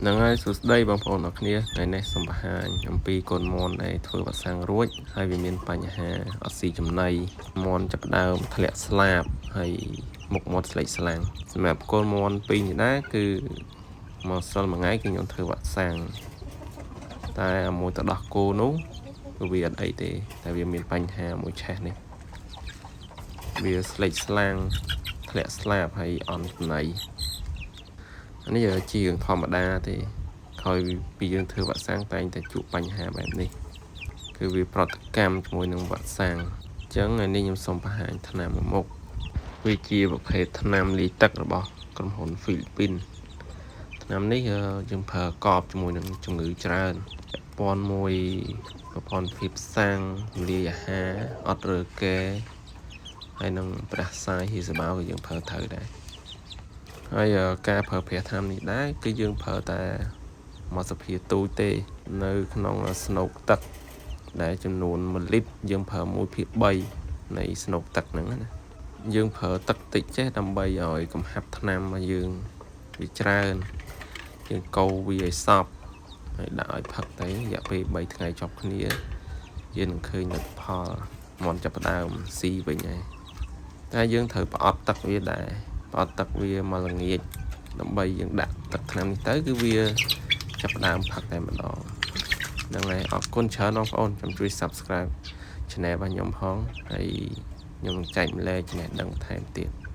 ហ្នឹងហើយសួស្តីបងប្អូនអរគ្នាថ្ងៃនេះសូមបង្ហាញអំពីកូនមន់ដែលធ្វើវ៉ាក់សាំងរួចហើយវាមានបញ្ហាអត់ស៊ីចំណីមន់ចាប់ផ្ដើមធ្លាក់ស្លាបហើយមុខមាត់ស្លេកស្លាំងសម្រាប់កូនមន់ពីរនេះដែរគឺមកសិលមួយថ្ងៃគឺខ្ញុំធ្វើវ៉ាក់សាំងតែអាមួយទៅដោះគោនោះគឺវាអត់អីទេតែវាមានបញ្ហាមួយឆេះនេះវាស្លេកស្លាំងធ្លាក់ស្លាបហើយអន់ចំណី អានេះជារឿងធម្មតាទេក្រោយពីយើងធ្វើវ៉ាក់សាំងតែងតែជួបបញ្ហាបែបនេះគឺវាប្រតិកម្មជាមួយនឹងវ៉ាក់សាំងអញ្ចឹងថ្ងៃនេះខ្ញុំសូមបង្ហាញថ្នាំមួយមុខវាជាប្រភេទថ្នាំលាយទឹករបស់ក្រុមហ៊ុនហ្វីលីពីនថ្នាំនេះយើងប្រើកបជាមួយនឹងជំងឺច្រើនពាក់ព័ន្ធមួយប្រព័ន្ធភាពសាំងលាយអាហារអត់រើកែហើយនឹងផ្ដាសាយហៀសបៅក៏យើងប្រើត្រូវដែរ ហើយការប្រើប្រាស់ថ្នាំនេះដែរគឺយើងប្រើតែមួយសភាទូចទេនៅក្នុងស្នូកទឹកដែលចំនួន1លីត្រយើងប្រើ1ភាគ3នៃស្នូកទឹកហ្នឹងណាយើងប្រើទឹកតិចចេះដើម្បីឲ្យកំហាប់ថ្នាំរបស់យើងវាច្រើនយើងកូរវាឲ្យសព្វហើយដាក់ឲ្យផឹកទៅរយៈពេល3ថ្ងៃជាប់គ្នាយើងនឹងឃើញលទ្ធផលមន់ចាប់ផ្ដើមស៊ីវិញហើយតែយើងត្រូវប្រអប់ទឹកវាដែរ ផ្អត់ទឹកវាមកល្ងាចដើម្បីយើងដាក់ទឹកថ្នាំនេះទៅគឺវាចាប់ផ្ដើមផឹកតែម្ដងហ្នឹងហើយអរគុណច្រើនបងប្អូនចាំជួយ Subscribe Channel របស់ខ្ញុំផងហើយខ្ញុំនឹងចែករំលែកចំណេះដឹងបន្ថែមទៀត។